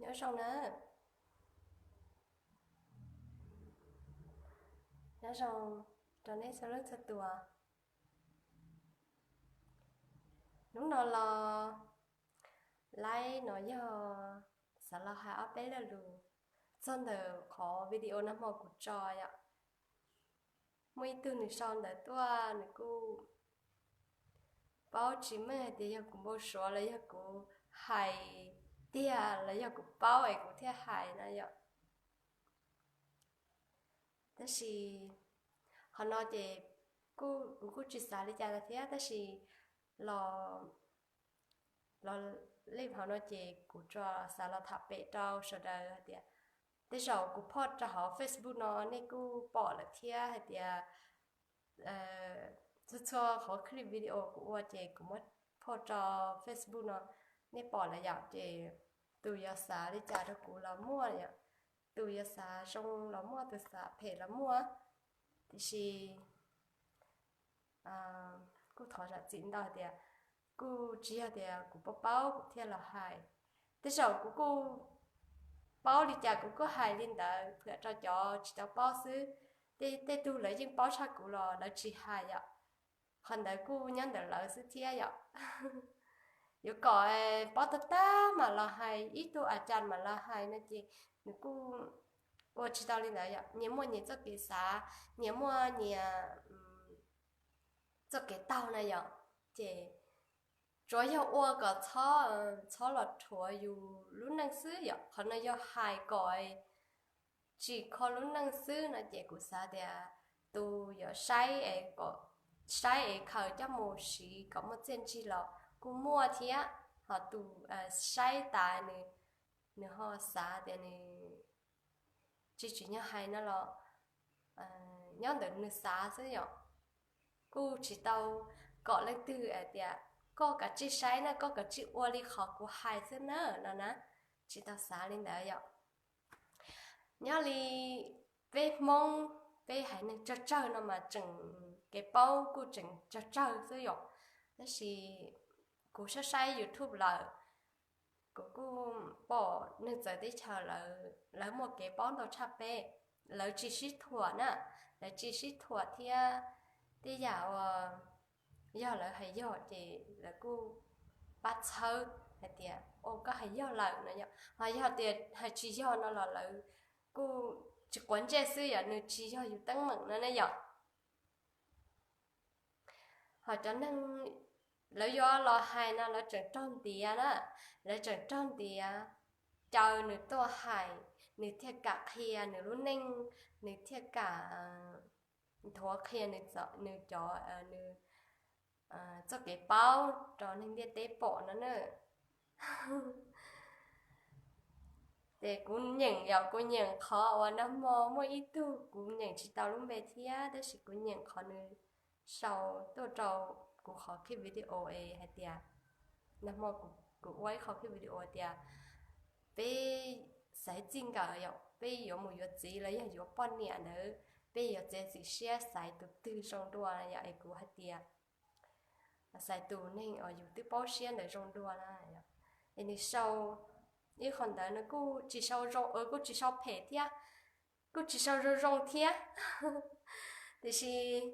Nyob zoo na, nyob zoo rau nej txhua leej txhua tus. Hnub no los laib no yog xav los hais ob peb lo lus txog ntawm qhov video nag hmo kuv tso yom. Muaj ib tug nws sau ntawv tuaj nws kuj paub tsis meej hais tias yog kuv npau suav los yog kuv hais tiag los yog kuv paub es kuv thiaj hais no yom. Tab sis qhov no ces kuv kuj tsis xav li cas lawm thiab, tab sis los, los li hauv no ces kuv tsuas xav los tham pem rau sawv daws hais tias, tej zaum kuv phoj rau hauv Facebook no nej kuj pom lawm thiab hais tias txhua txhua qhov clip video kuv ua ces kuv muab phoj rau Facebook no, nej pom lawm yom. Ces tus yuav xav li cas rau kuv los muaj yom, tus yuav xav zoo los muaj, tus xav phem los muaj. Tiam sis kuj thov zam txim ntau tias kuj tsis yog tias kuv paub paub kuv thiaj los hais. Tej zaum kuv kuj paub li cas kuv kuj hais li ntawd, phwam rau cov tsis tau paub xwb. Tej tug lawv yeej paub tshaj kuv los lawv tsis hais yom. Qhov ntawd kuj nyob ntawm lawv xwb thiab yom. Yuav kom paub tag tag mam los hais, ib tug a cas mam los hais no ces nws kuj ua tsis tau li ntawd yom. Nyias muaj nyias txoj kev xav, nyias muaj nyias txoj kev taug na yom. Ces tsuas yog ua kom txhob, txhob los rhuav yus lub neej xwb yom. Qhov no yog hais kom tsim kho lub neej xwb no ces kuv xav tias tus yuav saib, saib es khaws coj mus siv kom muaj txiaj ntsig los kuj muaj thiab. Ho tus saib tas nws, nws ho xav tias nws tsis tsim nyog hais no los nyob ntawm nws xav xwb yom. Kuj tsis tau kom leej twg hais tias koj kav tsij saib na, koj kav tsij ua li qhov kuv hais xwb na no na, tsis tau xav li ntawd yom. Nyob li peb Hmoob, peb haiv neeg tsawg tsawg no mas tseem kev paub kuj tseem tsawg tsawg xwb yom. Tab sis kuv saib saib YouTube lawm, kuv kuj pom neeg txawv teb chaws lawv muaj kev paub ntau tshaj peb, lawv tsis sib thuam na, lawv tsis sib thuam thiab. Tej yam uas yog lawv hais yog ces lawv kuj pab txhawb hais tias, o, koj hais yog lawm no yom. Ho yog tias hais tsis yog no los lawv kuj tsis quav ntsej xwb yom, nws tsis yog yus teeb meem no ne yom. Ho cov neeg lawv yuav los hais no lawv tseem raug ntiav na, lawv tseem raug ntiav, caw nws tuaj hais, nws thiaj kam qhia nws lub neej, nws thiaj kam nthuav qhia nws cov, nws txoj kev paub rau neeg ntiaj teb pom no na. Ces kuv nyeem yom, kuv nyeem qhov uas nag hmo muaj ib tug, kuv nyeem tsis tau lub npe thiab, tab sis kuv nyeem qhov nws sau tuaj rau kuv qhov clip video es hais tias, nag hmo kuv ua ib qhov clip video tias peb xaiv txij nkawm yom, peb yuav mus yuav txiv los yog yuav poj niam ntawd, peb yuav txiav txim siab xaiv tus twg zoo dua yom. Es kuv hais tias xaiv tus neeg uas yus twb paub siab ntawd zoo dua na. Es nws sau ib qho ntawd no kuj tsis sau zoo, kuj tsis sau phem thiab, kuj tsis sau zoo zoo thiab. Tiam sis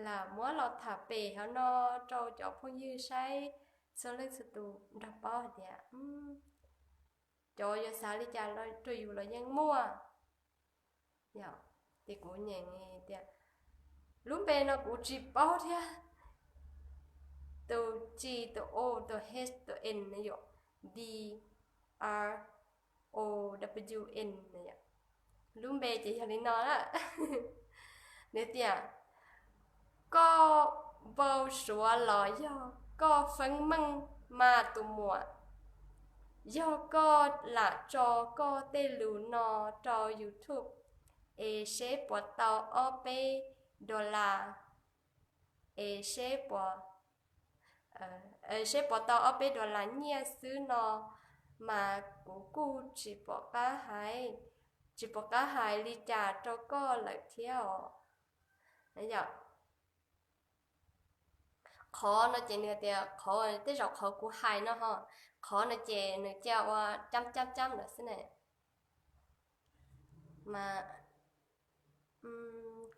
lam muab los tham pem hauv no rau cov phooj ywg saib txhua leej txhua tus nrog paub hais tias cov yuav xav li cas rau yus los yeej muaj. Ces kuv nyeem tias, lub npe no kuv tsis paub thiab, tus G, tus O, tus H, tus N no yom, D, R, O, W, N no yom. Lub npe ces yog li no na. Nws tias, koj npau suav los yog koj feeb meej mas tus muam, yog koj lam tso koj tej lus no rau YouTube es seb puas tau ob peb dollar, es seb puas, seb puas tau ob peb dollar nyiaj xwb no mas kuv kuj tsis pom qab hais, tsis pom qab hais li cas rau koj lawm thiab os. Qhov no ces nws tias qhov, tej zaum qhov kuv hais no ho, Qhov no ces nws cia ua cab cab cab lawm xwb na. Mas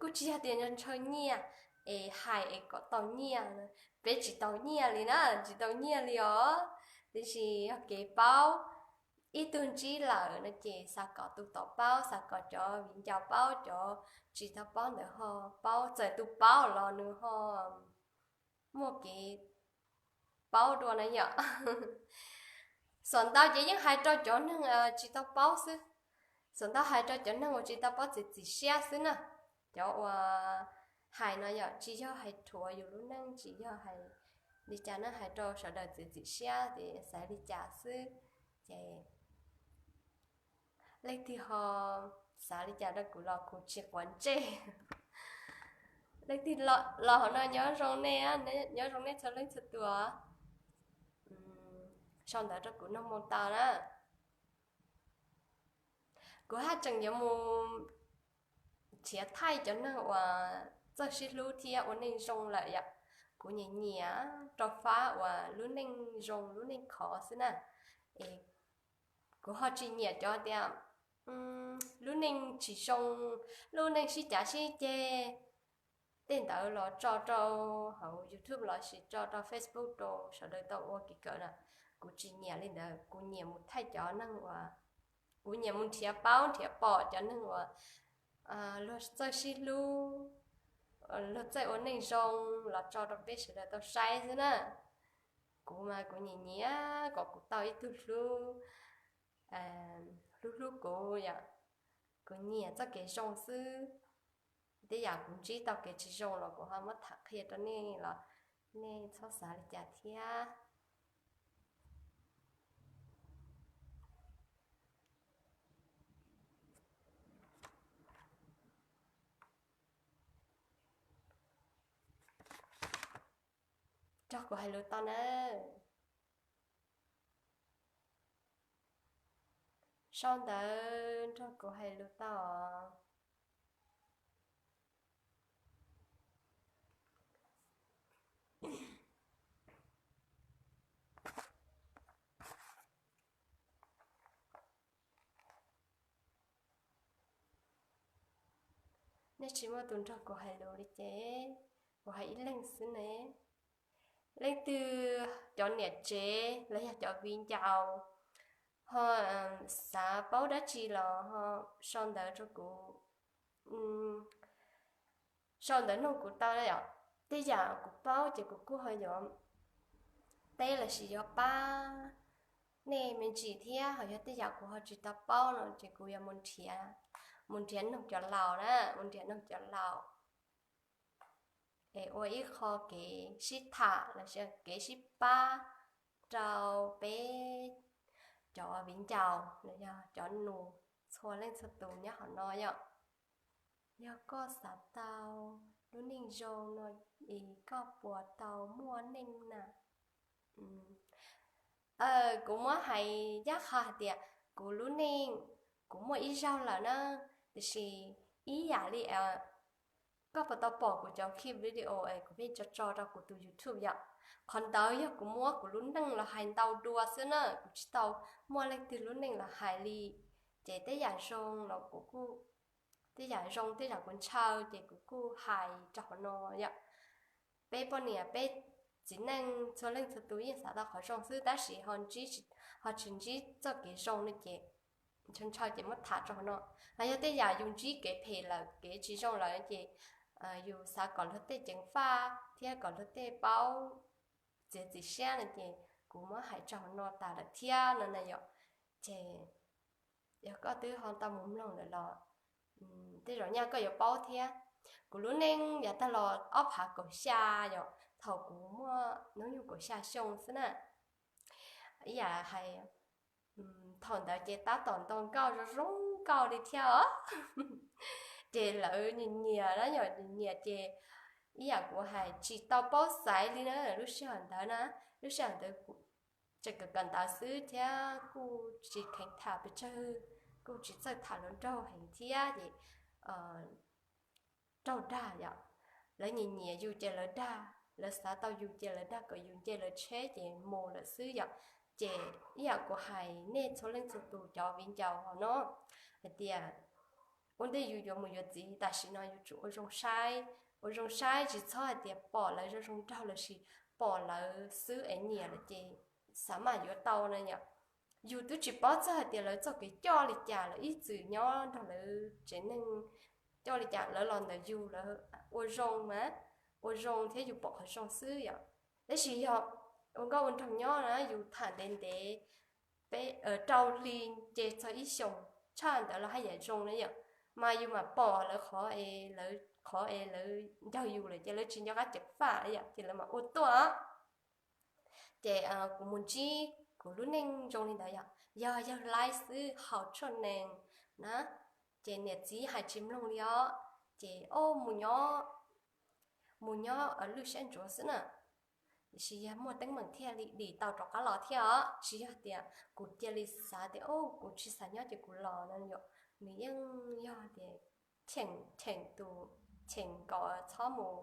kuj tsis yog tias ntshaw nyiaj es hais es kom tau nyiaj, peb tsis tau nyiaj li na, tsis tau nyiaj li os. Tiam sis yog kev paub, ib tug ntsib lawm no ces xav kom tus tom paub, xav kom cov viv ncaus paub, cov tsis tau paub ntawd ho paub, txawm tus paub los nws ho muaj kev paub dua na yom. Xav ntau ces yeej hais rau cov neeg tsis tau paub xwb, xav ntau hais rau cov neeg uas tsis tau paub txiav txim siab xwb na. Cov uas hais no yog tsis yog hais rhuav yus lub neej, tsis yog hais li cas na, hais rau sawv daws txiav txim siab tias xav li cas xwb. Ces leej twg ho xav li cas rau kuv los kuv tsis quav ntsej. Leej twg los hauv no nyob zoo nej, nyob zoo nej txhua leej txhua tus. Sau ntawv rau kuv nug moo tau na. Kuv haj tseem yuav mus nrhiav thaij cov neeg uas txawj sib hlub thiab ua neej zoo lawm yom. Kuv nyiam nyiam rau fab uas lub neej zoo lub neej khov xwb na. Es kuv ho tsis nyiam cov tias lub neej tsis zoo, lub neej sib cav sib ceg. Tej ntawd los tso rau hauv YouTube los sis tso rau Facebook rau sawv daws tau ua kev kawm na. Kuv tsis nyiam li ntawd, kuv nyiam mus thaij cov neeg uas, kuv nyiam mus nrhiav paub nrhiav pom cov neeg uas luag txawj sib hlub, luag txawj ua neej zoo los tso rau peb sawv daws tau saib xwb na. Kuv mas kuv nyiam nyiam kom kuv tau ib tug hlub, hlub hlub kuv yom. Kuv nyiam txoj kev zoo xwb. Tej yam kuv ntsib tau kev tsis zoo los kuv ho muab tham qhia rau nej los nej txhob xav li cas thiab. Nrog kuv hais lus tau nawb. Sau ntawv nrog kuv hais lus tau os. Nej tsis muaj tus nrog kuv hais lus li ces kuv hais ib leeg xwb ne. Leej twg cov niam tsev los yog cov viv ncaus ho xav paub dab tsi los ho sau ntawv rau kuv, sau ntawv nug kuv tau yom. Tej yam kuv paub ces kuv kuj ho yuav teb los sis yuav pab nej me ntsis thiab, ho yog tej yam kuv ho tsis tau paub no ces kuv yuav mus nrhiav, mus nrhiav nug cov laus na, mus nrhiav nug cov laus es ua ib qho kev sib tham los sis kev sib pab rau peb cov viv ncaus los yog cov nus txhua leej txhua tus nyob hauv no yom. Yog koj xav tau lub neej zoo no es koj puas tau muaj neej na? Kuv muab hais ncaj qha hais tias kuv lub neej, kuv muaj ib zaug lawm na, tiam sis ib yam li koj puas tau pom kuv cov clip video es kuv pheej tso tso rau kuv tus YouTube yom. Qhov ntawd yog kuv muab kuv lub neej los hais ntau dua xwb na, kuv tsis tau muaj leej twg lub neej los hais li. Ces tej yam zoo los kuv kuj, tej yam zoo tej yam kuv ntshaw ces kuv kuj hais rau hauv no yom. Peb poj niam peb txiv neej txhua leej txhua tus yeej xav tau qhov zoo xwb tab sis ho tsis ntsib txoj kev zoo no ces ntshaw ntshaw ces muab tham rau hauv no. Los yog tej yam yus ntsib kev phem lawm kev tsis zoo lawm ces yus xav kom luag tej ceev faj thiab kom luag tej paub txiav txim siab no ces kuv muab hais rau hauv no tas lawm thiab no na yom. Ces yog koj twb ho tau mus mloog lawm los tej zaum nyaj koj yuav paub thiab. Kuv lub neej yav tag los ob phav kaum xya yom, thaum kuv muaj hnub nyoog kaum xya xyoo xwb na. Ib yam hais, thaum ntawd ces tab tom ntaus nkauj zoo zoo nkauj li thiab os. Ces lawv nyiam nyiam na yom, nyiam nyiam ces ib yam kuv hais tsis tau paub xaiv li na lub sij hawm ntawd na. Lub sij hawm ntawd tseem kawm kawm ntawv xwb thiab kuj tsis kheev tham pes tsawg, kuj tsis txawj tham hluas nraug heev thiab ces raug dag yom. Lawv nyiam nyiam yus ces lawv dag, lawv xav tau yus ces lawv dag kom yus nce lawv tsheb ces mus lawm xwb yom. Ces ib yam kuv hais nej txhua leej txhua tus cov viv ncaus hauv no hais tias, ua ntej yus yuav mus yuav txiv tam sim no yuav tsum ua zoo saib, ua zoo saib tsis txhob hais tias pom lawv zoo zoo nraug los sis pom lawv xwb es nyiam lawm ces xav mas yuav tau na yom. Yus twb tsis paub txog hais tias lawv txoj kev coj li cas, lawv ib txwm nyob nrog lawv tsev neeg coj li cas, lawv los ntawm yus lawv ua zoo mas, ua zoo thiab yus pom qhov zoo xwb yom. Tab sis yog ua nkauj ua nraug nyob na yus tham ntev ntev, peb rau hli ces txog ib xyoos tshaj ntawd los haj yam zoo na yom. Mas yus mam pom lawv qhov es lawv, qhov es lawv ncaug yus lawm ces lawv tsis nco qab ceev faj yom, ces lawv mam ua tuaj. Ces kuv mus ntsib kuv lub neej zoo li ntawd yom, yog yawg laib xwb haus tshuaj nees na, ces niam txiv hais tsis mloog li os, ces o, mus nyob lwj siab ntsuav xwb na. Tiam sis yog muaj teeb meem thiaj li dim tau rov qab los thiab os, tsis yog tias kuv cia li xav tias o, kuv tsis xav nyob ces kuv los no yom. Nws yeej yog tias cheem, cheem tus, cheem kom txhob mus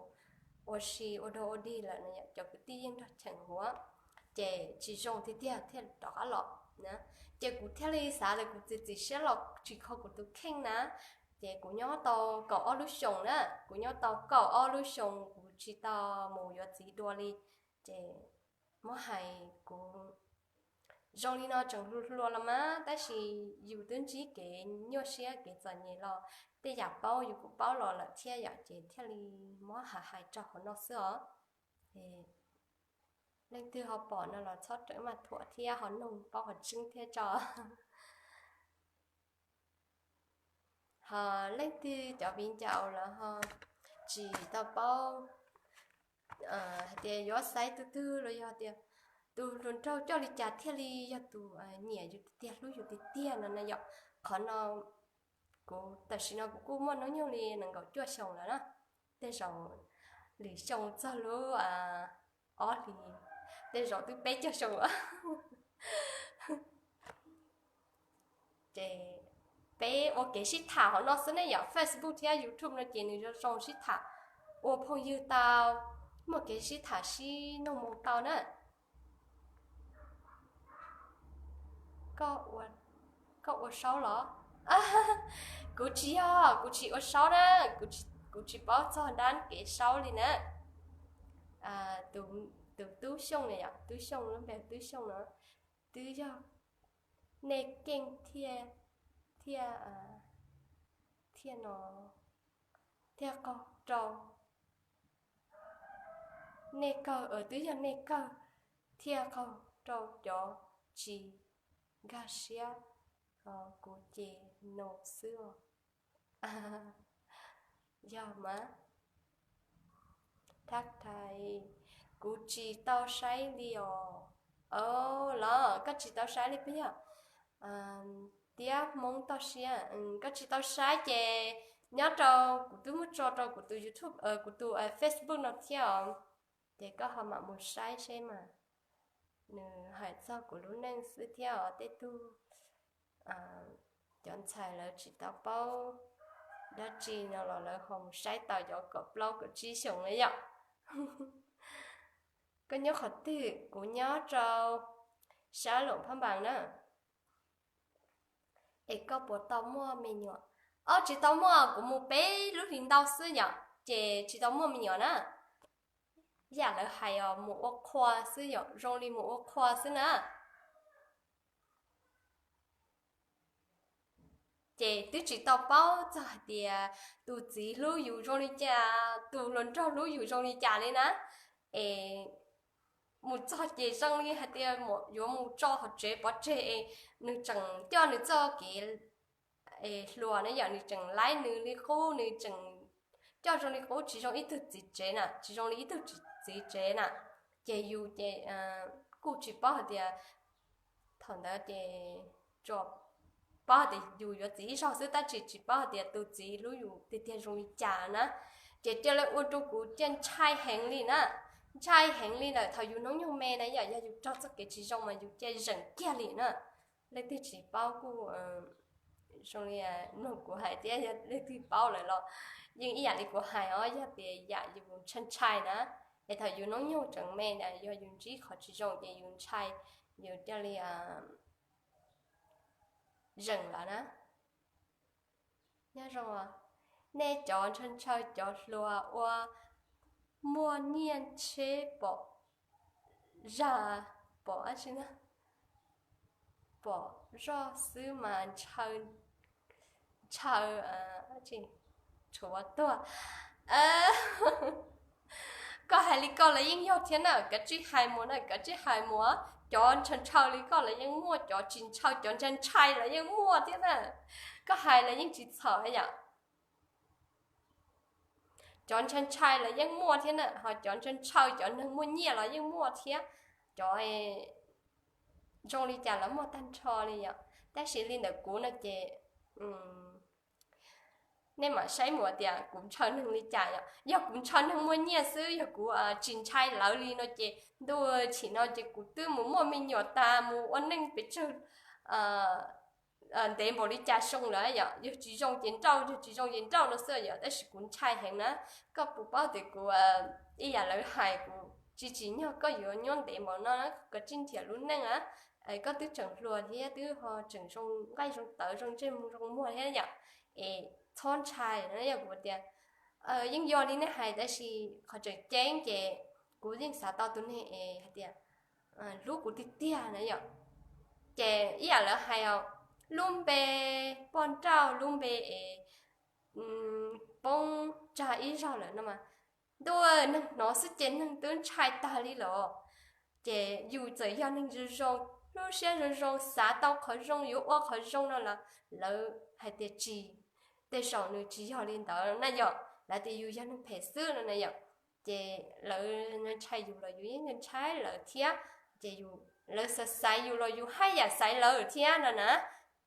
ua si ua dog ua dig lawm no yom, cov kwv tij yeej nrog cheem huv, ces tsis zoo tiag tiag thiaj rov qab los na. Ces kuv thiaj li xav tias kuv txiav txim siab los tsis kho kuv tus kheej na. Ces kuv nyob tau kaum ob lub xyoos na, kuv nyob tau kaum ob lub xyoos kuv tsis tau mus yuav txiv dua li. Ces muab hais kuv zoo li no tseem hluas hluas los mas, tab sis yus twb ntsib kev nyuaj siab kev txom nyem los tej yam paub yus kuj paub los lawm thiab yom, ces thiaj li muab hais hais rau hauv no xwb os. Leej twg ho pom no los txhob rawm maj thuam thiab ho noog paub qhov tseeb thiab tso. Ho leej twg cov viv ncaus lawv ho tsis tau paub hais tias yuav xaiv tus twg los yog tias tus hluas nraug coj li cas thiaj li yog tus nyiam yus tiag tiag hlub yus tiag tiag no na yom. Qhov no kuv tam sim no kuv kuj muaj hnub nyoog li nees nkaum cuaj xyoos lawm na. Tej zaum lwm xyoo txog lub ob hlis, tej zaum twb peb caug xyoo. Ces peb ua kev sib tham hauv no xwb ne yom, Facebook thiab YouTube no ces nws zoo zoo sib tham, ua phooj ywg tau, muaj kev sib tham sib nug moo tau na. Koj ua saub los? Kuv tsis yog, kuv tsis ua saub na, kuv tsis paub txog dab kev saub li na. Tus Tub Xyooj na yom, Tub Xyooj, lub npe Tub Xyooj no, twb yog nej keej thiaj, thiaj, thiaj no, thiaj qaug rau nej kawg, twb yog nej kawg thiaj qaug rau cov tsis nkag siab, kuv ces no xwb os. Yog mas. Thab thais, kuv tsis tau saib li os. Los koj tsis tau saib li puas yog? Tiab Hmoob toj siab, koj tsis tau saib ces nyob rau kuv twb muab tso rau kuv tus YouTube, kuv tus Facebook no thiab os. Ces koj ho mam mus saib seb mas. Nws hais txog kuv lub neej xwb thiab os, tej tug cov ntxhais lawv tsis tau paub dab tsi no los lawv ho mus saib tau cov kaum plaub kaum tsib xyoos na yom. Koj nyob qhov twg? Kuv nyob rau sab Luam Phab Npas na. Es koj puas tau muaj me nyuam? Ob, tsis tau muaj, kuv mus peb lub hlis ntau xwb yom, ces tsis tau muaj me nyuam na. Yam lawv hais os, mus ua qhua xwb yom, zoo li mus ua qhua xwb na. Ces twb tsis tau paub txog hais tias tus txiv hlub yus zoo li cas, tus hluas nraug hlub yus zoo li cas li na. Es mus txog ces zoo li hais tias yuav mus tso hauv tsev pov tseg es nws tseem coj nws txoj kev hluas na yom, nws tseem laib nws li qub, nws tseem coj zoo li qub, tsis zoo ib tug txiv tsev na, tsis zoo li ib tug txiv tsev na. Ces yus ces kuj tsis paub hais tias, thaum ntawd ces tsuas paub hais tias yus yuav txiv ib zaug xwb, tab sis tsis paub hais tias tus txiv hlub yus tiag tiag zoo li cas na. Ces cia li ua rau kuv cia ntshai heev li na. Ntshai heev li lawm, thaum yus hnub nyoog me na yom, yog yus raug txoj kev tsis zoo mas yus cia zeem kiag li na. Leej twg tsis paub kuj zoo li mloog kuv hais thiab, yog leej twg paub lawm los yeej ib yam li kuv hais os, yog tias yam yus ntshai ntshai na, Es thaum yus hnub nyoog tseem me na, yog yus ntsib qhov tsis zoo ces yus ntshai, yus thiaj li zeem lawm na. Nyob zoo, nej cov ntshaw ntshaw cov hluas ua muaj nyiaj tsheb pom zaj, pom dab tsi na, pom zoj xwb mas ntshaw, ntshaw, tshuav tuag. Koj hais li koj los yeej yog thiab na, kav tsij hais mus na, kav tsij hais mus. Cov ntshaw ntshaw li koj los yeej muaj, cov tsis ntshaw, cov ntshai ntshai los yeej muaj thiab na. Koj hais los yeej tsis txhaum yom. Cov ntshai ntshai los yeej muaj thiab na, ho cov ntshaw ntshaw cov neeg muaj nyiaj los yeej muaj thiab. Cov zoo li cas los muaj tag nrho li yom. Tab sis li ntawm kuv no ces nej mam saib mus tias kuv ntshaw neeg li cas yom. Yog kuv ntshaw neeg muaj nyiaj xwb, yog kuv tsis ntshai lawv li no ces ntuj, chim no ces kuv twb mus muaj me nyuam tas, mus ua neej pes tsawg ntev npaum li cas xyoo lawm yom. Yog tsis zoo ces nrauj, yog tsis zoo ces nrauj no xwb yom. Tab sis kuv ntshai heev na. Koj puas paub tias kuv, ib yam lawv hais kuv tsis tsim nyog koj yuav nyob ntev npaum no, koj tsis nrhiav lub neej a, koj twb tseem hluas thiab, twb ho tseem zoo nqaij zoo tawv, zoo ntsej zoo muag thiab yom. Es txhob ntshai no. Yog kuv tias yeej yog li nej hais, tab sis qhov tseem ceeb ces kuv yeej xav tau tus neeg es hais tias hlub kuv tiag tiag na yom. Ces ib yam lawv hais os, lub npe poj nrauj, lub npe es poob tsag ib zaug lawm no mas, ntuj, neeg hnov xwb ces neeg twb ntshai tag li los. Ces yus txawm yog neeg zoo zoo, lub siab zoo zoo, xav tau qhov zoo, yuav ua qhov zoo no los lawv hais tias tsis, tej zaum nws tsis yog li ntawd na yom. Lawv tias yus yog neeg phem xwb no na yom. Ces lawv ntshai yus los yus yeej ntshai lawv thiab. Ces lawv xav xaiv yus los yus haj yam xaiv lawv thiab no na.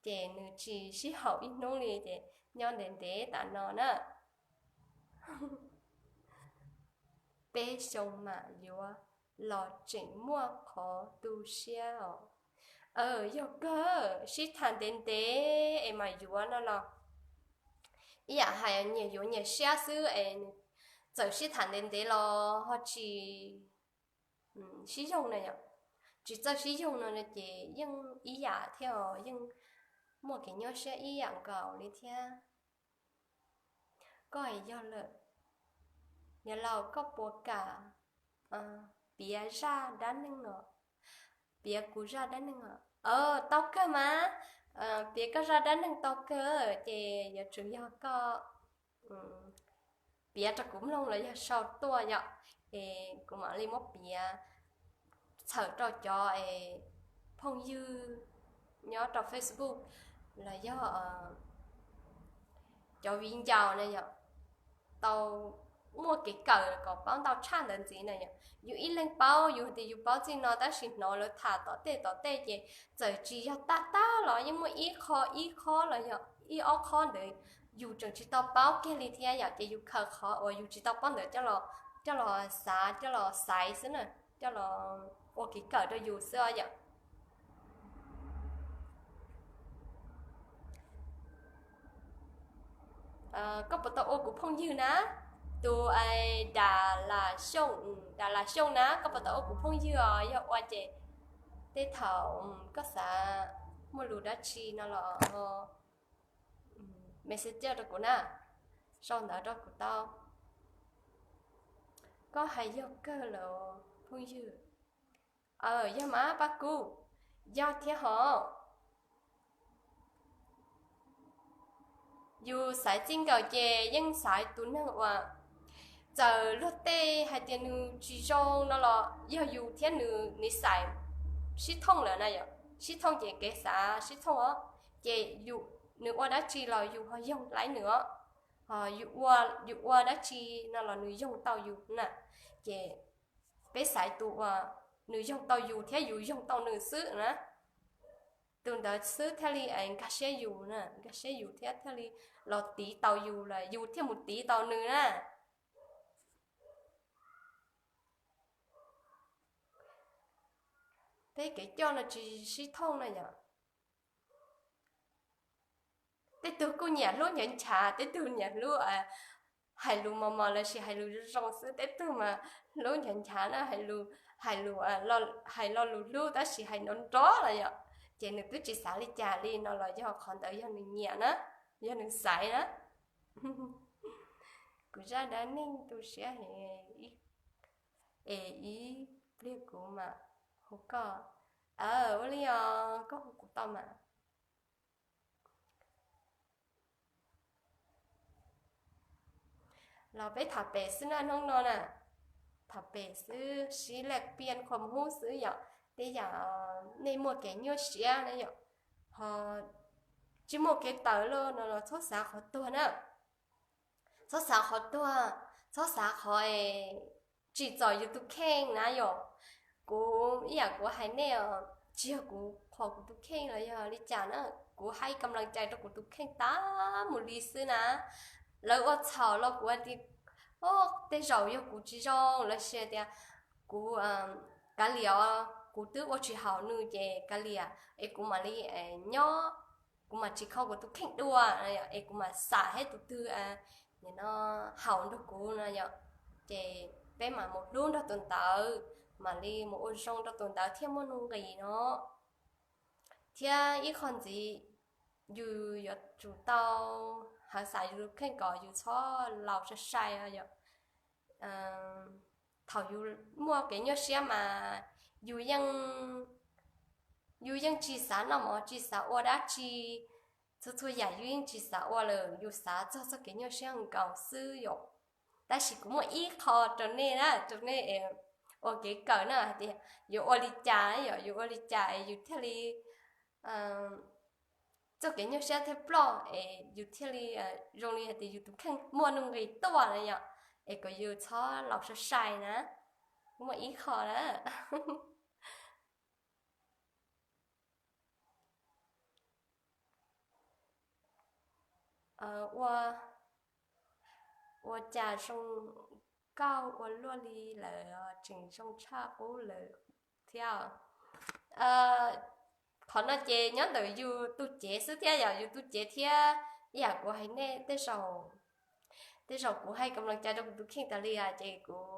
Ces nws tsis sib haum ib hnub li ces nyob ntev ntev tas no na. Peb xyoo mam yuav los tseem muaj qhov tu siab os. Yog kawg, sib tham ntev ntev es mam yuav no los ib yam hais nyias yuav nyias siab xwb es txawm sib tham ntev ntev los ho tsis sib yoog na yom. Tsis txawj sib yoog no ces yeej ib yam thiab os, yeej muaj kev nyuaj siab ib yam nkaus li thiab. Koj yog lawm, niam laus, koj puas kam piav zaj dab neeg no, piav kuv zaj dab neeg no? Tau kawg mas, piav koj zaj dab neeg tau kawg, ces yuav tsum yog koj piav rau kuv mloog los yog sau tuaj yom. Es kuv mam li muab piav txhawm rau cov phooj ywg nyob rau Facebook los yog cov viv ncaus na yom, tau muaj kev kawm kom paub ntau tshaj ntawd ntxiv na yom. Yus ib leeg paub, yus tias yus paub txij no, tab sis hnov lawv tham tom tej tom tej ces txawm tsis yog tag tag los yeej muaj ib qho ib qho los yog ib ob qho ntawd yus tseem tsis tau paub kiag li thiab yom. Ces yus khaws qhov uas yus tsis tau paub ntawd coj los xav, coj los xaiv xwb na, coj los ua kev kawm rau yus xwb os yom. Koj puas tau ua kuv phooj ywg na? Tus Dam Las Xyooj, Dam Las Xyooj na, koj puas tau ua kuv phooj ywg os? Yog ua ces tej thaum koj xav muaj lus dab tsi no los ho messenger rau kuv na, sau ntawv rau kuv tau. Koj hais yog kawg los phooj ywg. Yog mas Paj Kub, yog thiab hos. Yus xaiv txij nkawm ces yeej xaiv tus neeg uas txawm luag tej hais tias nws tsis zoo no los yog yus thiab nws, nws xaiv sib thooj lawm na yom. Sib thooj ces kev xav sib thooj os, ces yus, nws ua dab tsi los yus ho yoog laib nws os, ho yus ua dab tsi no los nws yoog tau yus na. Ces peb xaiv tus uas nws yoog tau yus thiab yus yoog tau nws xwb na. Tus ntawd xwb thiaj li nkag siab yus na, nkag siab yus thiab thiaj li los tiv tau yus los yus thiaj mus tiv tau nws na. Peb kev coj no tsis sib thooj na yom. Tej tug kuj nyiam hlub nchav nchav, tej tug nyiam hlub hais lus mos mos los sis hais lus zoo zoo xwb, tej tug mas hlub nchav nchav na, hais lus, hais lus, hais lo lus hlub tab sis hais nrov nrov los yom, ces nws twb tsis xav li cas li no los yog qhov ntawd yog nws nyiam na, yog nws xaiv na. Kuv zaj dab neeg tu siab heev, es ib pliag kuv mam hu koj. Ua li os, koj hu kuv tau mas. Los peb tham pem xwb na hnub no na, tham pem xwb sib laj piaj qhov hub xwb yom, tej yam nej muaj kev nyuaj siab na yom, ho tsis muaj kev tawm los no los txhob xav qhov tuag na, txhob xav qhov tuag, txhob xav qhov tsim txom yus tus kheej na yom. Kuv ib yam kuv hais nej, tsis yog kuv qhuas kuv tus kheej los yog li cas na, kuv hais kam lees cai rau kuv tus kheej tas mus li xwb na. Lawv ua txhaum los kuv hais tias, o, tej zaum yog kuv tsis zoo los sis tias kuv kav liam os, kuv twb ua tsis haum nws ces kav liam es kuv mam li nyob, kuv mam tsis kho kuv tus kheej dua es kuv mam xam hais tus twg no haum nrog kuv no yom, ces peb mam mus hlub nrog tus ntawd, mam li mus ua zoo rau tus ntawd thiaj muaj nuj nqis no. Thiab ib qho ntxiv, yus yuav tsum tau hawv xav yus tus kheej kom yus txhob laus sai sai yom. Thaum yus muaj kev nyuaj siab mas yus yeej, yus yeej tsis xav noj mov tsis xav ua dab tsi, txhua txhua yam yus yeej tsis xav ua lawm, yus xav txog txoj kev nyuaj siab nkaus xwb yom. Tab sis kuv muaj ib qho rau nej na, rau nej ua kev kawm na hais tias yuav ua li cas yom, yuav ua li cas es yus thiaj li txoj kev nyuaj siab thiaj ploj es yus thiaj li zoo li hais tias yus tus kheej muaj nuj nqis tuaj na yom, es kom yus txhob laus sai sai na. Muaj ib qho na. Ua, ua cas zoo nkauj ua luaj li lawm tseem zoo tshaj qub lawm thiab. Qhov no ces nyob ntawm yus tus cev xwb thiab yom, yus tus cev thiab ib yam kuv hais nej tej zaum, tej zaum kuv hais kam lees cai rau kuv tus kheej tas li as ces kuv,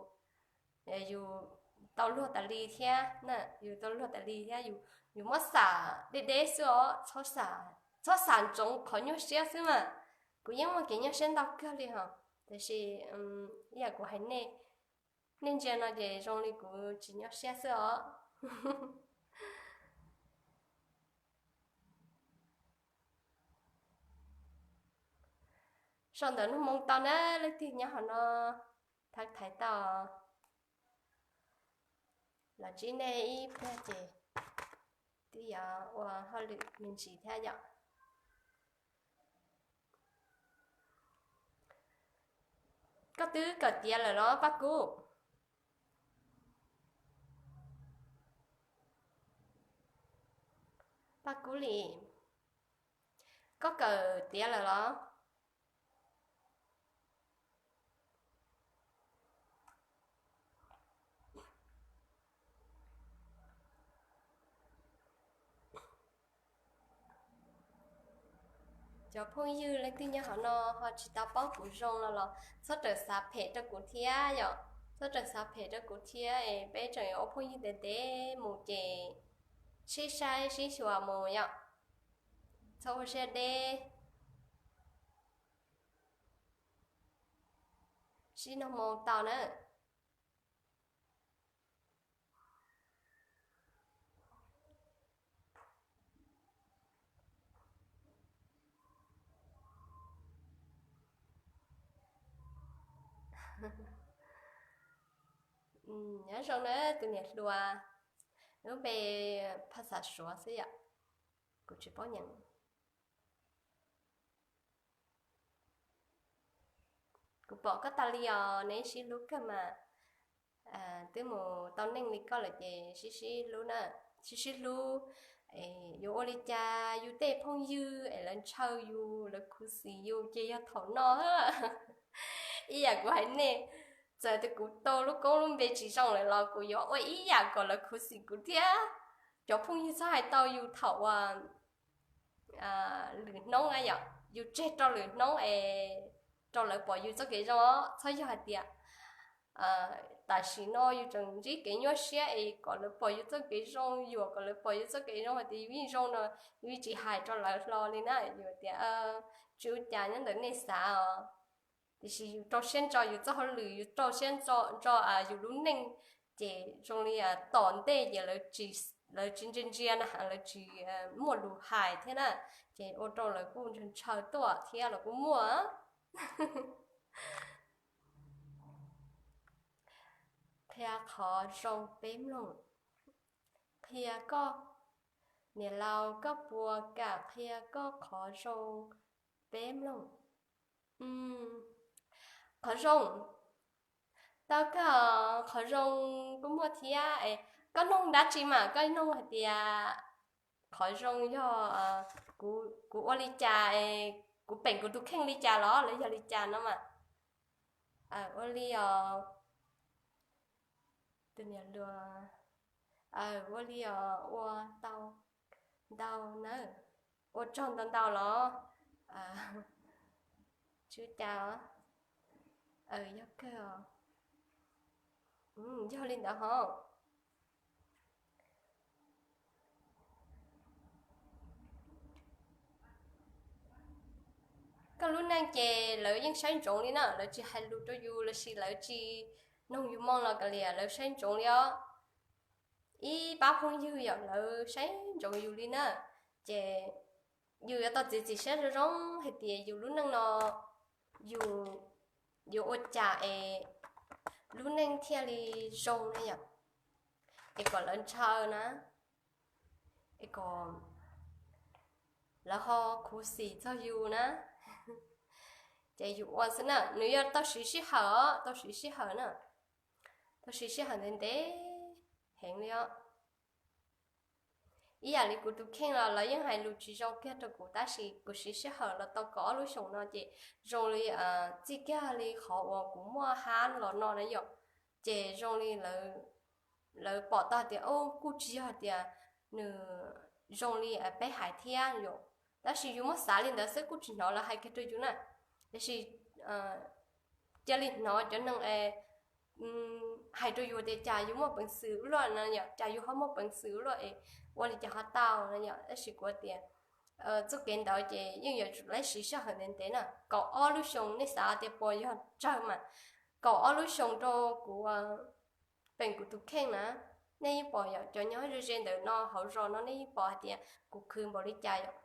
yus tau luag tas li thiab, yus tau luag tas li thiab, yus muab xam deb deb xwb os, txhob xam ntsoov qhov nyuaj siab xwb mas. Kuv yeej muaj kev nyuaj siab ntau kawg li hos, tiam sis ib yam kuv hais nej, nej ntsia no ces zoo li kuv tsis nyuaj siab xwb os. Sau ntawv nug moo tau na, leej twg nyob hauv no thaiv thaiv tau los ntsib nej ib pliag ces twb yuav ua hauj lwm me ntsis thiab yom. Koj twb kawm tiav lawm los Paj Kub? Paj Kub Lis, koj kawm tiav lawm los? Cov phooj ywg leej twg nyob hauv no ho tsis tau paub kuv zoo no los txhob rawm xav phem rau kuv thiab yom, txhob rawm xav phem rau kuv thiab es peb tseem ua phooj ywg ntev ntev mus ces sib saib sib xyuas mus yom, txhob ua siab deb, sib nug moo tau na. Nyob zoo na tus niam hluas, lub npe phaj xav Suav xwb yom, kuv tsis paub nyeem. Kuv pom koj tas li os, neb sib hlub kawg mas. Twb mus tau neej li koj lawm ces sib sib hlub na, sib sib hlub. Yuav ua li cas yus tej phooj ywg es lawv ntshaw yus, lawv khuv xim yus ces yog thaum no. Ib yam kuv hais nej, txawm tias kuv tau lub koob lub npe tsis zoo lawm los kuv yuav ua ib yam kom lawv khuv xim kuv thiab. Cov phooj ywg txhob hais tau yus thaum uas lwm hnub na yom, yus tseg rau lwm hnub es rau lawv pom yus txoj kev zoo, txhob yog hais tias tam sim no yus tseem ntsib kev nyuaj siab es kom lawv pom yus txoj kev zoo, yuam kom lawv pom yus txoj kev zoo hais tias yus yeej zoo no, yus tsis hais rau lawv hlo li na, yus tias tsis ua cas nyob ntawm nej xav os. Tiam sis yus rau siab ntso yus txoj hauj lwm, yus rau siab ntso yus lub neej, ces zoo li tom ntej ces lawv tsis ntsia ntsia na, lawv tsis muaj lus hais thiab na, ces ua rau lawv kuj ntshaw ntshaw tuaj thiab los kuj muaj. Qhia qhov zoo peb mloog. Qhia koj, niam laus, koj puas kam qhia koj qhov zoo peb mloog? Qhov zoo, tau kawg, qhov zoo kuj muaj thiab. Koj nug dab tsi mas koj nug hais tias qhov zoo yog kuv ua li cas, kuv peem kuv tus kheej li cas los lawv yog li cas no mas. Ua li os, tus niam hluas, ua li os, ua tau ntau nawb, ua tsaug ntau ntau los. Tsis ua cas, yog kawg os. Yog li ntawd hos. Koj lub neej ces lawv yeej saib ntsoov li na, lawv tsis hais lus rau yus lossis lawv tsis noog yus moo los kav liam, lawv saib ntsoov li os. Ib pab phooj ywg yom, lawv saib ntsoov yus li na, ces yus yuav tau txiav txim siab zoo zoo hais tias yus lub neej no yus yuav ua cas es lub neej thiaj li zoo na yom, es kom lawv ntshaw na, es kom lawv ho khuv xim txog yus na. Ces yus ua xwb na, nws yuav tau siv sij hawm os, tau siv sij hawm na, tau siv sij hawm ntev ntev heev li os. Ib yam li kuv tus kheej los lawv yeej hais lus tsis zoo kiag rau kuv tab sis kuv siv sij hawm los tau kaum ob lub xyoos no ces zoo li txij kiag li qhov uas kuv muaj hab los no na yom, ces zoo li lawv pom tau tias kuj tsis yog tias nws zoo li peb hais thiab yom, tab sis yus muab xav li ntawd xwb kuj tsis hnov lawv hais kiag rau yus na. Tiam sis cia li hnov cov neeg hais rau yus tias cas yus muaj peev xwm ua luaj no yom, cas yus ho muaj peev xwm ua luaj es ua li cas ho tau no yom, tab sis kuv tias txoj kev ntawd ces yeej yuav tsum siv sij hawm ntev ntev na, kaum ob lub xyoos nej xav tias puas yog tsawg mas, kaum ob lub xyoos rau kuv peem kuv tus kheej na, nej yeej pom yom, cov nyob ze ze ntawm no hauv zos no nej yeej pom hais tias kuv khwv npaum li cas yom.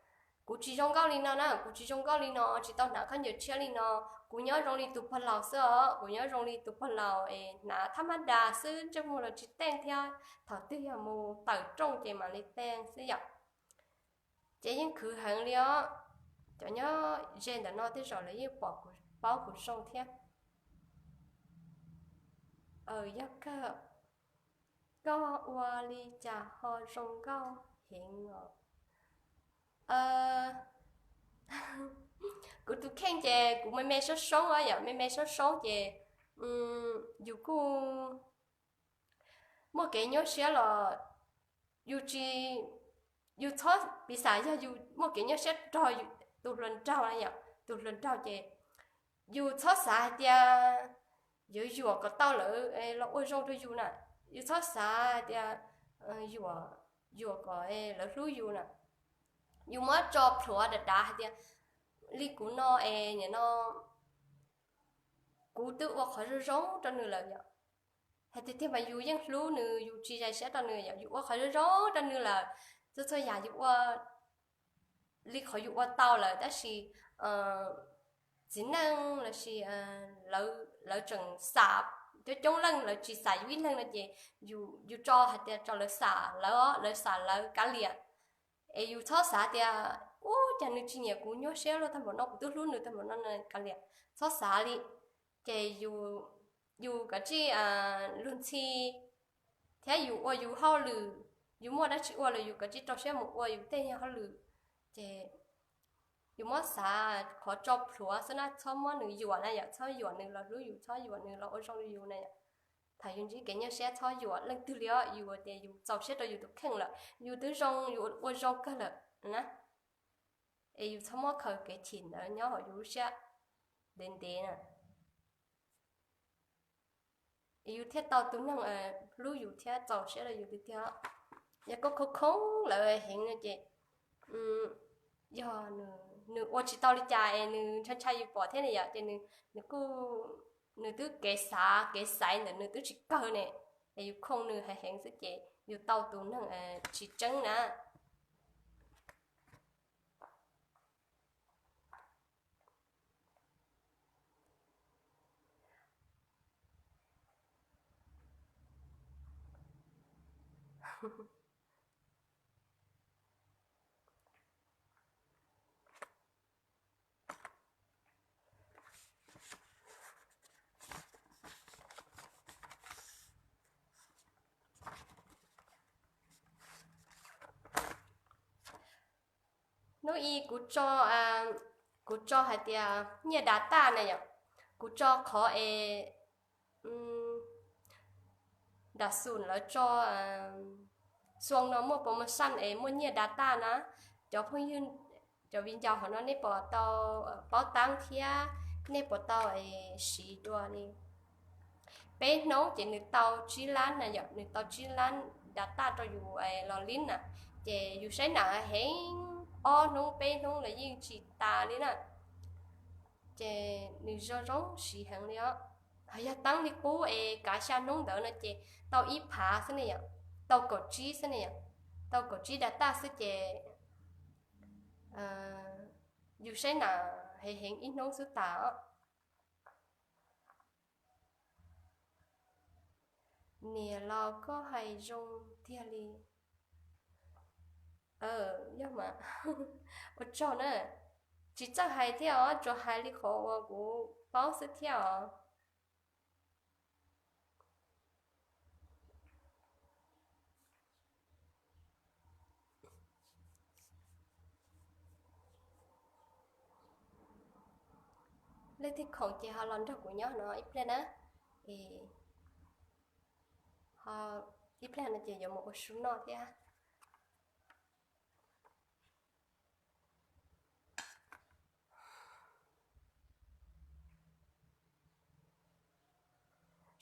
Kuv tsis zoo nkauj li no na, kuv tsis zoo nkauj li no, tsis tau hnav khaub ncaws tshiab li no, kuv nyob zoo li tus pog laus xwb os, kuv nyob zoo li tus pog laus es hnav thab mab das xwb, ntsej muag los tsis teej thiab, thaum twg yog mus tawm rooj ces mam li teej xwb yom. Ces yeej khwv heev li os. Cov nyob ze ntawm no tej zaum lawv yeej pom kuv, paub kuv zoo thiab. Yog kawg, koj ua li cas ho zoo nkauj heev os. Kuv tus kheej ces kuv me me soob soob yom, me me soob soob ces yus kuj muaj kev nyuaj siab los yus tsis, yus txhob piv xam yog yus muaj kev nyuaj siab nrog tus hluas nraug na yom, tus hluas nraug ces yus txhob xav hais tias yuav yuam kom tau lawv los ua zoo rau yus na, yus txhob xav hais tias yuam, yuam kom lawv hlub yus na, yus muab tso plhuav dav dav hais tias li kuv no es nim no kuv twb ua qhov zoo zoo rau nws lawm yom, hais tias tiag mas yus yeej hlub nws, yus tsis zais siab rau nws yom, yus ua qhov zoo zoo rau nws lawm, txhua txhua yam yus ua li qhov yus ua tau lawm tab sis txiv neej lossis lawv tseem xam, coob coob leej lawv tsis xam yus ib leeg no ces yus tso hais tias tso lawv xam lawv, lawv xam lawv kav liam. Es yus txhob xav tias ub cas nws tsis nyiam kuv, nyuaj siab luaj tag npaum no, kuv twb hlub nws tag npaum no kav liam, txhob xav li. Ces yus kav tsij luag ntxhi thiab yus ua yus hauj lwm, yus muaj dab tsi ua los yus kav tsij rau siab mus ua yus tej hauj lwm. Ces yus muab xav qhov tso plhuav xwb na, txhob muab nws yuam na yom, txhob yuam nws los hlub yus, txhob yuam nws los ua zoo li yus na yom. Thaum yus ntsib kev nyuaj siab txhob yuam leej twg li os, yus tias yus txaus siab rau yus tus kheej lawm, yus twb zoo, yus ua zoo kawg lawm na. Es yus txhob muab khaws kev chim ntawd nyob hauv yus lub siab. ntev ntev na, yus thiaj tau tus neeg hlub yus thiab txaus siab rau yus tiag tiag. Yog koj khoob khoob lawm heev no ces yog nws ua tsis tau li cas es nws ntshai ntshai yus pom thiab ne yom, ces nws kuj, nws twb kev xav kev xaiv ntawm nws twb tsis kawg ne, es yus khoob nws heev heev xwb ces yus tau tus neeg tsis tseeb na. Hnub ib kuv tso, kuv tso hais tias nyiaj data na yom, kuv tso qhov es nram xum lawv tso, xoo no muaj promotion es muaj nyiaj data na. Cov phooj ywg, cov viv ncaus hauv no nej puas tau paub tab thiab nej puas tau siv dua li? Peb hnub ces nws tau tsib lab na yom, nws tau tsib lab data rau yus los lib na. Ces yus saib nam heev, ob hnub peb hnub los yeej tsis tas li na. Ces nws zoo zoo siv heev li os. Ho yog teeb li qub es kav xya hnub ntawd no ces tau ib phav xwb ne yom, tau kaum tsib xwb ne yom, tau kaum tsib data xwb ces yus saib nam heev heev ib hnub xwb tas os. Niam los koj hais zoo tiag li. Yog mas, ua tsaug na. Tsis txawj hais thiab os, tsuas hais li qhov uas kuv paub xwb thiab os. Leej twg khoom ces ho los nrog kuv nyob no ib pliag na. Ho ib pliag no ces yuav mus ua su noj thiab.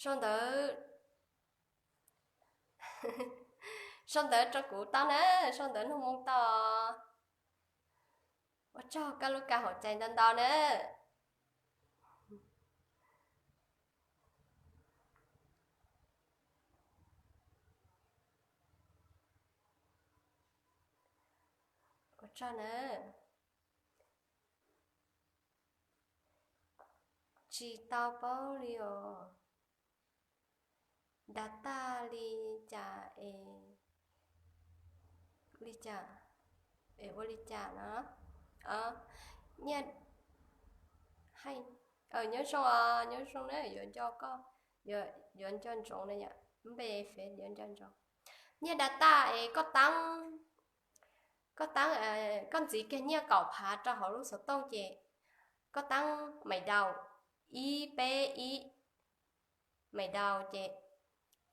Sau ntawv, sau ntawv rau kuv tau na, sau ntawv nug moo tau. Ua tsaug koj lub kav hauv cai ntau ntau na. Ua tsaug na. Tsis tau paub li os. Data li cas es, li cas es ua li cas no? Nyob zoo, nyob zoo na, yuav nco koj, yuav nco ntsoov na yom, npe fev yuav nco ntsoov. Nyiaj data es koj teeb, koj teeb, koj ntxiv kiag nyiaj kaum phav rau hauv lub xov tooj ces koj teeb mais dau, ib peb ib, mais dau ces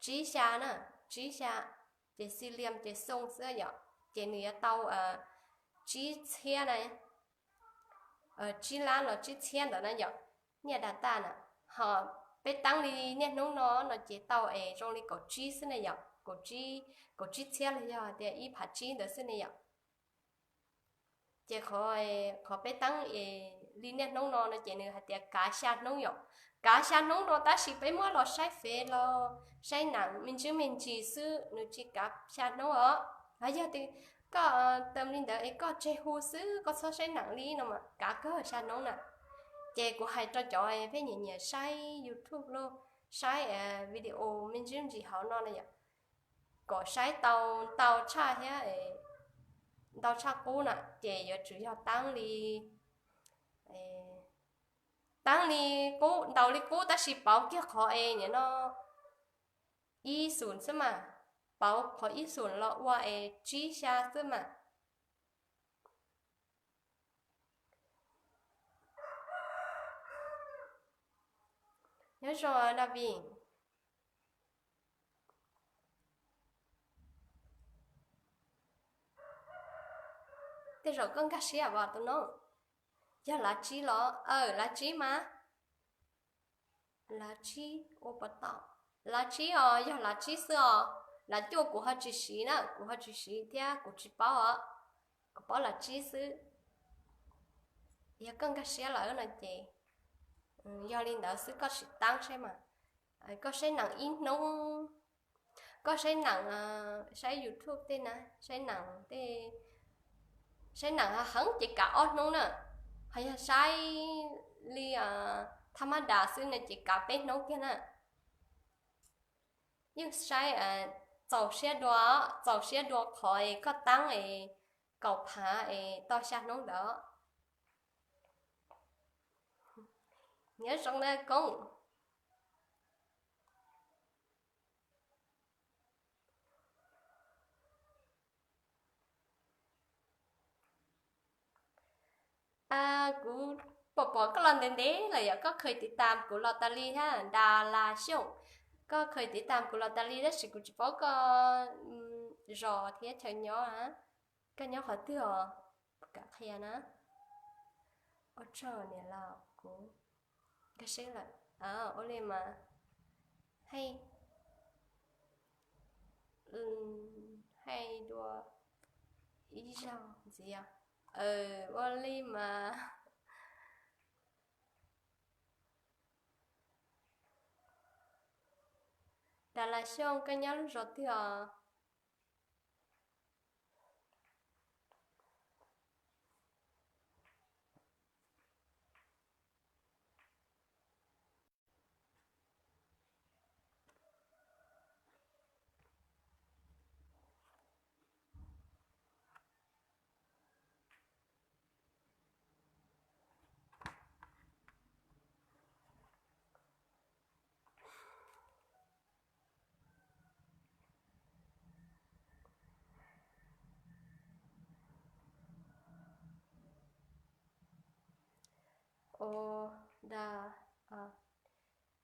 tsib xya na, tsib xya, ces xi liam ces xoo xwb yom, ces nws yuav tau tsib txhiab na, tsib lab los tsib txhiab ntawd na yom, nyiaj data na. Ho peb teeb li niaj hnub no no ces tau es zoo li kaum tsib xwb ne yom, kaum tsib txhiab los yog tias ib phav tsib ntawd xwb ne yom. Ces qhov peb teeb li niaj hnub no no ces nws hais tias kav xya hnub yom. Kav xya hnub no tab sis peb muab los saib fev los saib nam me ntsis me ntsis xwb, nws tsis kav xya hnub os. Yog tias koj tam li ntawd es koj tseg hu xwb, koj txhob saib nam li no mas kav kawg xya hnub na. Ces kuv hais rau cov pheej nyiam nyiam saib YouTube los saib video me ntsis me ntsis hauv no na yom, kom saib tau ntau tshaj thiab, ntau tshaj qub na ces yuav tsum yog teeb li, teeb li qub, ntaus li qub tab sis pauv kiag qhov es nim no ib xum xwb mas, pauv qhov ib xum los ua es tsib xya xwb mas. Nyob zoo David. Tej zaum koj nkag siab os tus no. Yog lav tsib los? Aw, lav tsib mas. Lav tsib ua puas tau? Lav tsib os, yog lav tsib xwb os. Lav cuaj kuv ho tsis siv na, kuv ho tsis siv thiab kuv tsis paub os. Kuv paub lav tsib xwb. Yog koj nkag siab lawm no ces yog li ntawd xwb, koj sim tab saib mas. Koj saib neem ib hnub, koj saib neem, saib YouTube tej na, saib neem tej, saib neem heev ces kav ob hnub na. Ho yog saib li thaj mab das xwb no ces kav peb hnub kiag na. Yeej saib txaus siab dua, txaus siab dua qhov es koj tab es kaum phav es tau xya hnub ntawd. Nyob zoo na koob. Kuv pom pom koj los ntev ntev lawm yom, koj kheev tiv tam kuv los tas li thiab, Das Las Xyooj. Koj kheev tiv tam kuv los tas li tab sis kuv tsis paub koj zos thiab chaw nyob. Koj nyob qhov twg os? Kam qhia na. Ua tsaug niam laus, kuv nkag siab lawm. Ua li mas, hais dua ib zaug ntxiv. Ua li mas. Das Las Xyooj, koj nyob lub zos twg os? Ua, da,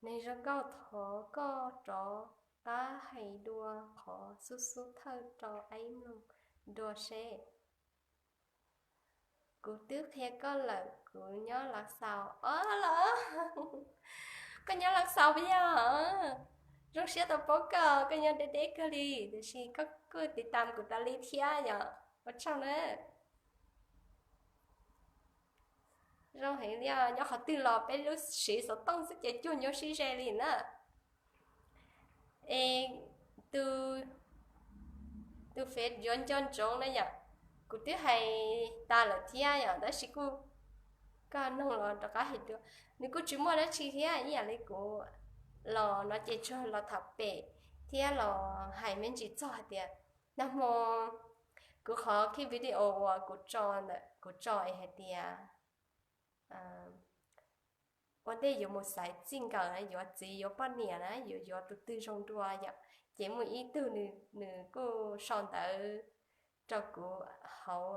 neeg zoo nkauj, thov koj rov qab hais dua qhov xub xub thawj rau aib mloog dua seb. Kuv twb qhia koj lawm, kuv nyob Lav Xaus. Os los, koj nyob Lav Xaus puas yog? Zoo siab tau paub koj, koj nyob deb deb kawg li, tiam sis koj kuj tiv tam kuv tas li thiab yom. Ua tsaug na. Zoo heev li os, nyob qhov twg los peb lub siv xov tooj xwb ces cuag nyuaj sib ze li na. Es tus, tus Fev yuav nco ntsoov na yom, kuv twb hais tas lawm thiab yom, tab sis kuj koj noog los rov qab hais dua. Nws kuj tsis muaj dab tsi thiab, ib yam li kuv los no ces tsuas los tham pem thiab los hais me ntsis txog hais tias nag hmo kuv qhov ki video uas kuv tso ntawm, kuv tso es hais tias ua ntej yuav mus xaiv txij nkawm na, yuav txiv yuav poj niam na, yuav yuav tus twg zoo dua yom. Ces muaj ib tug nws kuj sau ntawv rau kuv hauv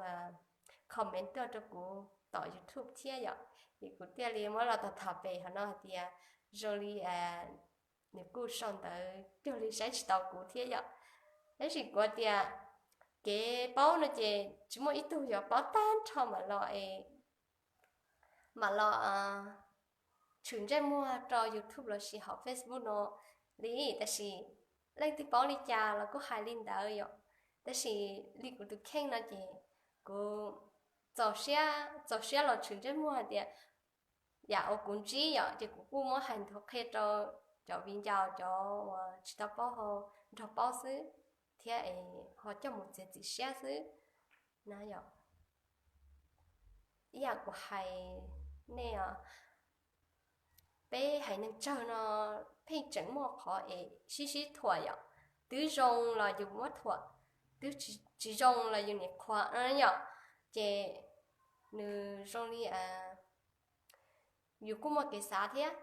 comment tuaj rau kuv tom YouTube thiab yom. Es kuv thiaj li muab los tham tham pem hauv no hais tias zoo li nws kuj sau ntawv cuag li saib tsis taus kuv thiab yom. Tab sis kuv tias kev paub no ces tsis muaj ib tug yuav paub tag nrho mam los es mam los tshwm ntsej muag rau YouTube los sis hauv Facebook no li. Tab sis leej twg paub li cas los kuj hais li ntawd yom. Tab sis li kuv tus kheej no ces kuv txaus siab, txaus siab los tshwm ntsej muag hais tias yam uas kuv ntsib yom, ces kuv kuj muab hais nthuav qhia rau cov viv ncaus cov uas tsis tau paub ho nrog paub xwb, thiab es ho coj mus txiav txim siab xwb na yom. Ib yam kuv hais nej os, peb haiv neeg tsawg no pheej tseem muaj qhov es sib sib thuam yom. Twb zoo los yus muab thuam, twb tsis zoo los yus nim qhuas yom. Ces nws zoo li yus kuj muaj kev xav thiab.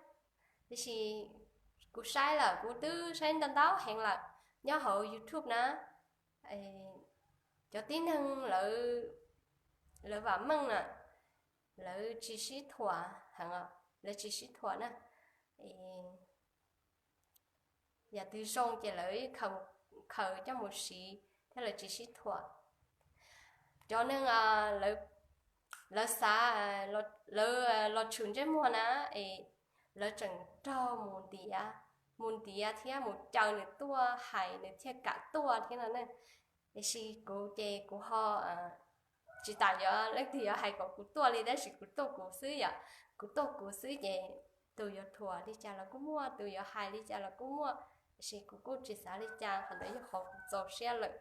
Tiam sis kuv saib lawm, kuv twb saib ntau ntau heev lawm nyob hauv YouTube na, cov tib neeg lawv vam meej na, lawv tsis sib thuam heev, lawv tsis sib thuam na. Yam twg zoo ces lawv khaws coj mus siv thiab lawv tsis sib thuam. Cov neeg lawv lawv xav, lawv los tshwm ntsej muag na, es lawv tseem raug mus ntiav, mus ntiav thiab mus caw nws tuaj hais nws thiaj kam tuaj thiab no ne. Tiam sis kuv ces kuv ho tsis tas yuav leej twg yuav hais kom kuv tuaj li, tab sis kuv tuaj kuv xwb yom. Kuv tuaj kuv xwb ces tus yuav thuam li cas los kuj muaj, tus yuav hais li cas los kuj muaj. Tiam sis kuv kuj tsis xav li cas, qhov ntawd yog qhov kuv txaus siab lawm.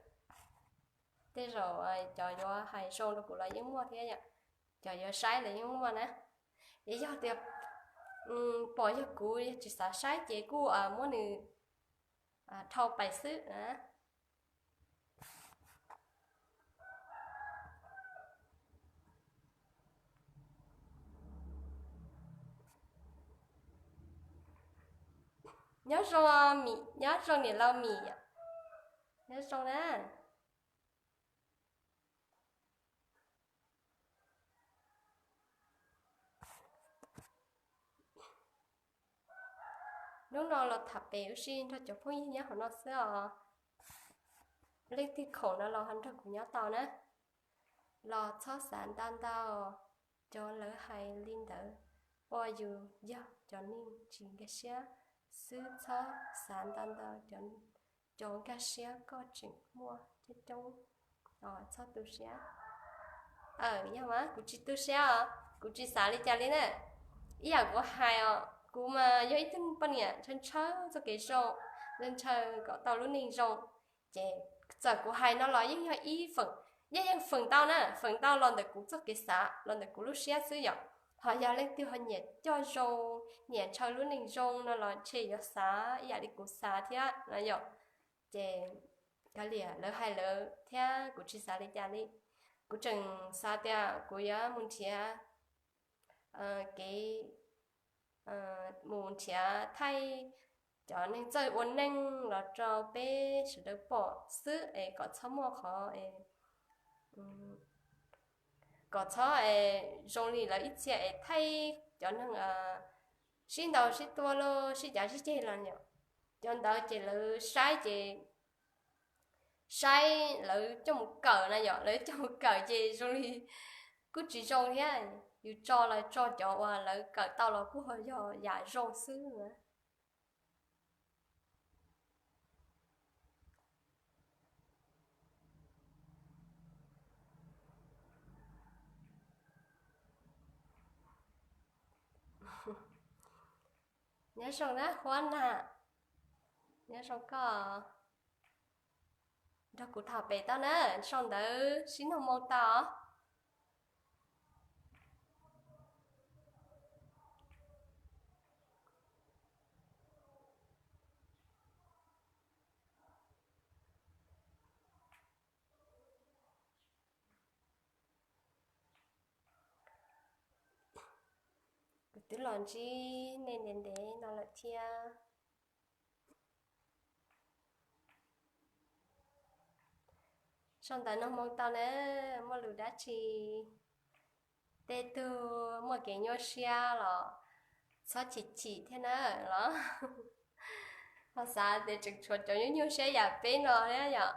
Tej zaum cov yuav hais zoo rau kuv los yeej muaj thiab yom, cov yuav saib los yeej muaj na. Es yog tias pom yog kuv tsis xav saib ces kuj muab nws dhau pais xwb. Nyob zoo, nyob zoo niam laus Mim, nyob zoo na. Hnub no los tham pem ua si nrog cov phooj ywg nyob hauv no xwb os. Leej twg khoom no los ho nrog kuv nyob tau na. Los txhob xav ntau ntau, cov lawv hais li ntawd ua yus yog cov neeg tsis nkag siab xwb, txhob xav ntau ntau, cov nkag siab koj tseem muaj coob coob, txhob tu siab. Yog mas kuv tsis tu siab os, kuv tsis xav li cas li na. Ib yam kuv hais os, kuv mas yog ib tug poj niam ntshaw ntshaw txoj kev zoo, ntshaw kom tau lub neej zoo, ces txawm kuv hais no los yeej yog ib feem, yeej yeej feem ntau na, feem ntau los ntawm kuv txoj kev xav, los ntawm kuv lub siab xwb yom. Ho yog leej twg ho nyiam coj zoo, nyiam ntshaw lub neej zoo no los ntshe yuav xav ib yam li kuv xav thiab no yom. Ces kav liam, lawv hais lawv thiab, kuv tsis xav li cas li. Kuv tseem xav tias kuv yuav mus nrhiav kev, mus nrhiav thaij cov neeg txawj ua neej los rau peb sawv daws pom xwb es kom txhob muaj qhov, kom txhob zoo li lawv ib txhia es thaij cov neeg sib ntaus sib tua los sib cav sib ceg los yom. Cov ntawd ces lawv saib ces saib lawv coj mus kawm na yom, lawv coj mus kawm ces zoo li kuj tsis zoo thiab. Yus tso los tso cov uas lawv kawm tau los kuj ho yog yam zoo xwb. Nyob zoo na Huab na, nyob zoo koj. Nrog kuv tham pem tau na, sau ntawv sib nug moo tau. Kuv twb los ntsib nej ntev ntev no lawm thiab. Sau ntawv nug moo tau na, muaj lus dab tsi, tej tug muaj kev nyuaj siab los txhob chim chim thiab na los. Ho xav tias tseem tshuav cov nyuaj nyuaj siab yam peb no thiab yom.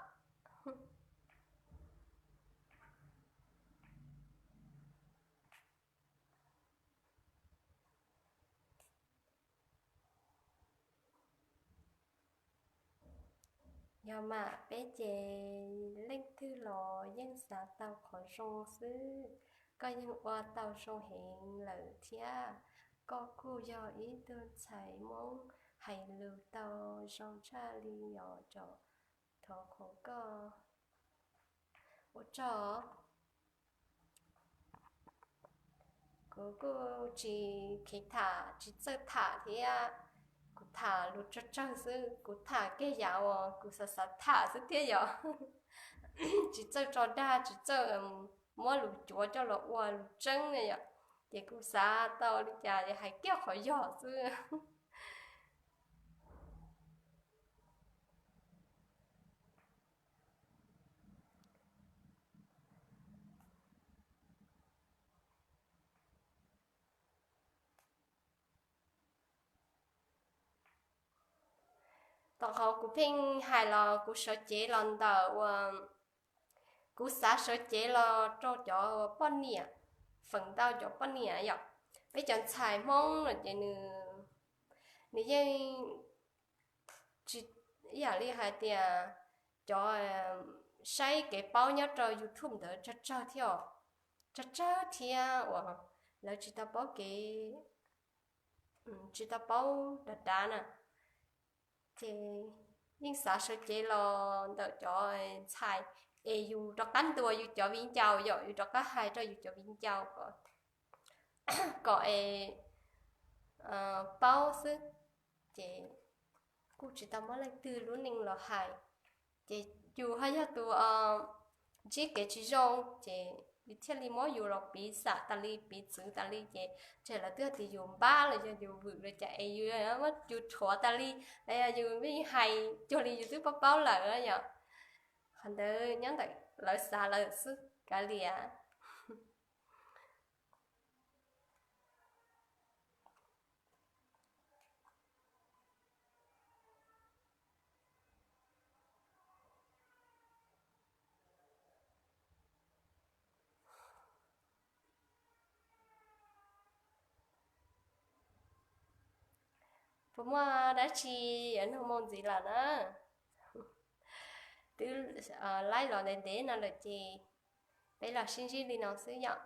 Yog mas peb ces leej twg los yeej xav tau qhov zoo xwb. Koj yeej ua tau zoo heev lawm thiab. Koj kuj yog ib tug ntxhais Hmoob hais lus tau zoo tshaj li os, thov qhuas koj. Ua tsaug. Kuv kuj tsis kheev tham, tsis txawj tham thiab. Kuv tham lus tsawg tsawg xwb, kuv tham kiag yam uas kuv xav xav tham xwb thiab yom. Tsis txawj tso dag, tsis txawj muab lus cuav coj los ua lus tseeb na yom. Ces kuv xav tau li cas hais kiag qhov yog xwb. Tom qhov kuv pheej hais los kuv sawv cev los ntawm uas kuv xav sawv cev los rau cov uas poj niam feem ntau cov poj niam yom, peb cov ntxhais Hmoob no ces nws, nws yeej tsis, ib yam li hais tias cov saib kev paub nyob rau YouTube ntawd tsawg tsawg thiab os, tsawg tsawg thiab uas lawv tsis tau paub kev, tsis tau paub dav dav na. Ces yeej xav sawv cev los ntawm cov ntxhais es yus rov qab ntuas yus cov viv ncaus yom, yus rov qab hais rau yus cov viv ncaus kom, kom es paub xwb. Ces kuj tsis tau muaj leej twg lub neej los hais, ces yus ho yog tus ntsib kev tsis zoo ces yus thiaj li muab yus los piv xam tas li, piv txwv tas li, ces tsam lawv twb tias yus npab los yog yus vwm los cas es yus muab yus rhuav tas li, los yog yus hais cuag li yus twb paub paub lawm yom. Qhov ntawd nyob ntawm lawv xav lawm xwb kav liam. Puas muaj dab tsi yuav nug mus ntxiv lawm na? Twb laib los ntev ntev no lawm ces peb los sib ntsib li no xwb yom.